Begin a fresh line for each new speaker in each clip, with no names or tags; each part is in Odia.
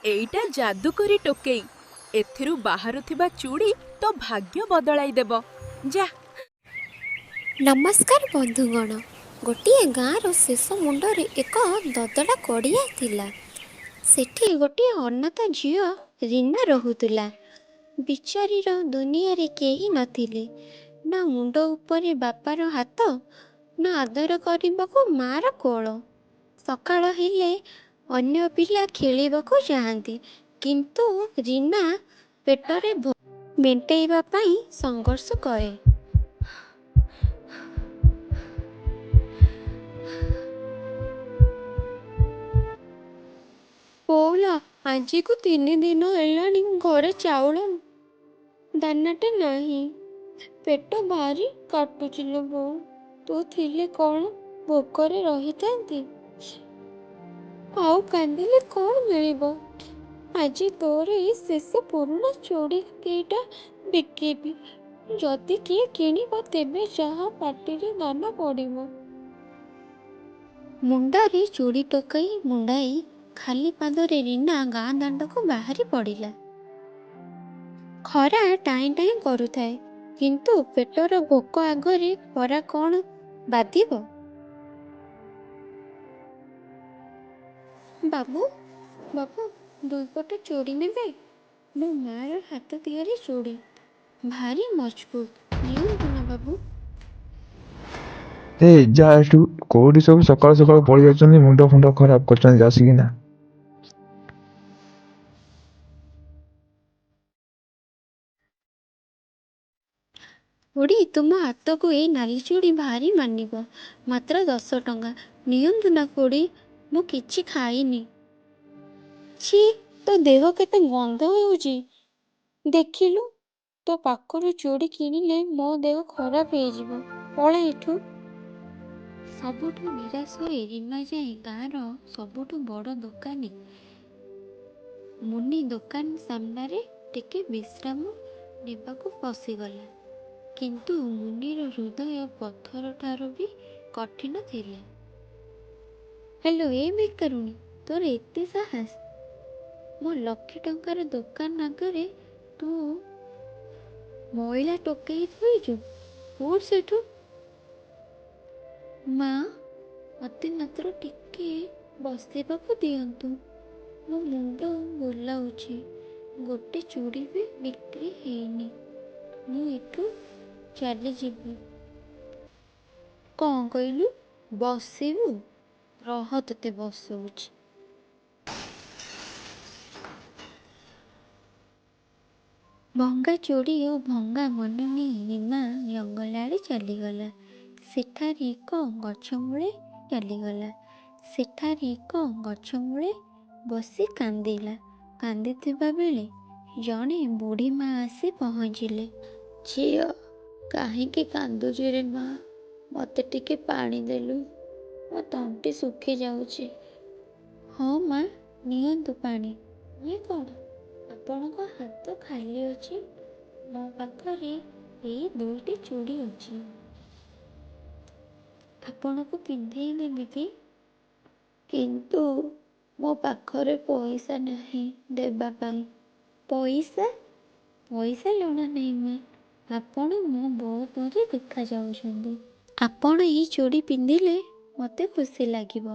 ଏଇଟା ଯାଦୁକରୀ ଟୋକେଇ। ଏଥିରୁ ବାହାରୁଥିବା ଚୁଡ଼ି ତୋ ଭାଗ୍ୟ ବଦଳାଇ ଦେବ। ଯା।
ନମସ୍କାର ବନ୍ଧୁଗଣ। ଗୋଟିଏ ଗାଁର ଶେଷ ମୁଣ୍ଡରେ ଏକ ଦଦରା କଡ଼ିଆ ଥିଲା। ସେଠି ଗୋଟିଏ ଅନାଥ ଝିଅ ରୀନା ରହୁଥିଲା। ବିଚାରୀର ଦୁନିଆରେ କେହି ନଥିଲେ। ନା ମୁଣ୍ଡ ଉପରେ ବାପାର ହାତ, ନା ଆଦର କରିବାକୁ ମାଆର କୋଳ। ସକାଳ ହେଲେ ଅନ୍ୟ ପିଲା ଖେଳିବାକୁ ଯାଆନ୍ତି, କିନ୍ତୁ ରୀନା ପେଟରେ ଭୋକ ମେଣ୍ଟେଇବା ପାଇଁ ସଂଘର୍ଷ କରେ। ବୋଉଲୋ, ଆଜିକୁ 3 ଦିନ ହେଲାଣି ଘରେ ଚାଉଳ ଦାନାଟେ ନାହିଁ। ପେଟ ଭାରି କାଟୁଛି ଲୋ ବୋଉ। ତୁ ଥିଲେ କ'ଣ ଭୋକରେ ରହିଥାନ୍ତି? ଆଉ କାନ୍ଦିଲେ କ'ଣ ମିଳିବ? ଆଜି ତୋର ଏଇ ଶେଷ ପୁରୁଣା ଚୁଡ଼ି କେଇଟା ବିକିବି। ଯଦି କିଏ କିଣିବ, ତେବେ ଯାହା ପାଟିରେ ଦାନା ପଡ଼ିବ। ମୁଣ୍ଡରେ ଚୁଡ଼ି ଟୋକେଇ ମୁଣ୍ଡାଇ ଖାଲି ପାଦରେ ରୀନା ଗାଁ ଦାଣ୍ଡକୁ ବାହାରି ପଡ଼ିଲା। ଖରା ଟାଇଁ ଟାଇଁ କରୁଥାଏ, କିନ୍ତୁ ପେଟର ଭୋକ ଆଗରେ ଖରା କ'ଣ ବାଧିବ? ବାବୁ, ବାବୁ, ଦୁଇପଟ ଚୁଡ଼ି ନେବେ? ମୋ ମାଆର ହାତ ତିଆରି ଚୁଡ଼ି, ଭାରି ମଜବୁତ। ନିଅନ୍ତୁ ନା ବାବୁ।
ଏ ଯା ଏଠୁ। କୋଉଠି ସବୁ ସକାଳୁ ସକାଳୁ ପଳେଇ ଯାଉଛନ୍ତି, ମୁଣ୍ଡ ଫୁଣ୍ଡ ଖରାପ କରୁଛନ୍ତି ଆସିକିନା।
ଖୁଡ଼ୀ, ତୁମ ହାତକୁ ଏଇ ନାଲି ଚୁଡ଼ି ଭାରି ମାନିବ। ମାତ୍ର 10 ଟଙ୍କା। ନିଅନ୍ତୁ ନା ଖୁଡ଼ୀ, ମୁଁ କିଛି ଖାଇନି। ଛି, ତୋ ଦେହ କେତେ ଗନ୍ଧ ହେଉଛି। ଦେଖିଲୁ, ତୋ ପାଖରୁ ଚୁଡ଼ି କିଣିଲେ ମୋ ଦେହ ଖରାପ ହେଇଯିବ। ପଳା ଏଠୁ। ସବୁଠୁ ନିରାଶ ହୋଇ ରୀନା ଯାଇ ଗାଁର ସବୁଠୁ ବଡ଼ ଦୋକାନୀ ମୁନି ଦୋକାନ ସାମ୍ନାରେ ଟିକେ ବିଶ୍ରାମ ନେବାକୁ ବସିଗଲା। କିନ୍ତୁ ମୁନିର ହୃଦୟ ପଥରଠାରୁ ବି କଠିନ ଥିଲା। ହ୍ୟାଲୋ, ଏ ଭିକାରୁଣୀ, ତୋର ଏତେ ସାହସ! ମୋ ଲକ୍ଷେ ଟଙ୍କାର ଦୋକାନ ଆଗରେ ତୁ ମଇଳା ଟୋକେଇ ଥୋଇଛୁ? ଉଠ୍ ସେଠୁ। ମା, ମୋତେ ମାତ୍ର ଟିକେ ବସିବାକୁ ଦିଅନ୍ତୁ। ମୋ ମୁଣ୍ଡ ବୁଲାଉଛି। ଗୋଟେ ଚୁଡ଼ି ବି ବିକ୍ରି ହେଇନି। ମୁଁ ଏଠୁ ଚାଲିଯିବି। କ'ଣ କହିଲୁ? ବସିବୁ? ରହ, ତୋତେ ବସଉଛି। ଭଙ୍ଗା ଚୁଡ଼ି ଓ ଭଙ୍ଗା ମନ ନେଇ ରୀନା ଜଙ୍ଗଲ ଆଡ଼େ ଚାଲିଗଲା। ସେଠାରେ ଏକ ଗଛମୂଳେ ଚାଲିଗଲା। ସେଠାରେ ଏକ ଗଛମୂଳେ ବସି କାନ୍ଦିଲା। କାନ୍ଦୁଥିବା ବେଳେ ଜଣେ ବୁଢ଼ୀ ମା ଆସି ପହଞ୍ଚିଲେ। ଝିଅ, କାହିଁକି କାନ୍ଦୁଛୁ ରେ ମା? ମୋତେ ଟିକେ ପାଣି ଦେଲୁ, ମୋ ତଣ୍ଟି ଶୁଖିଯାଉଛି। ହଁ ମା, ନିଅନ୍ତୁ ପାଣି। ଇଏ କ'ଣ? ଆପଣଙ୍କ ହାତ ଖାଲି ଅଛି? ମୋ ପାଖରେ ଏଇ ଦୁଇଟି ଚୁଡ଼ି ଅଛି। ଆପଣଙ୍କୁ ପିନ୍ଧେଇ ଦେବି କି? କିନ୍ତୁ ମୋ ପାଖରେ ପଇସା ନାହିଁ ଦେବା ପାଇଁ। ପଇସା? ପଇସା ଲୋଡ଼ା ନାହିଁ ମା। ଆପଣ ମୋ ବୋଉ ପରି ଦେଖାଯାଉଛନ୍ତି। ଆପଣ ଏଇ ଚୁଡ଼ି ପିନ୍ଧିଲେ ମୋତେ ଖୁସି ଲାଗିବ।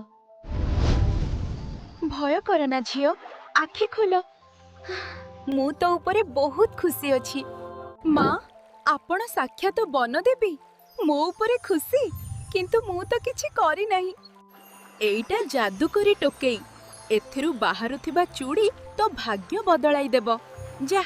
ଭୟ କରନା ଝିଅ, ଆଖି ଖୋଲ। ମୁଁ ତୋ ଉପରେ ବହୁତ ଖୁସି ଅଛି। ମା, ଆପଣ ସାକ୍ଷାତ ବନଦେବୀ। ମୋ ଉପରେ ଖୁସି? କିନ୍ତୁ ମୁଁ ତ କିଛି କରିନାହିଁ। ଏଇଟା ଯାଦୁକରୀ ଟୋକେଇ। ଏଥିରୁ ବାହାରୁଥିବା ଚୁଡ଼ି ତୋ ଭାଗ୍ୟ ବଦଳାଇ ଦେବ। ଯା।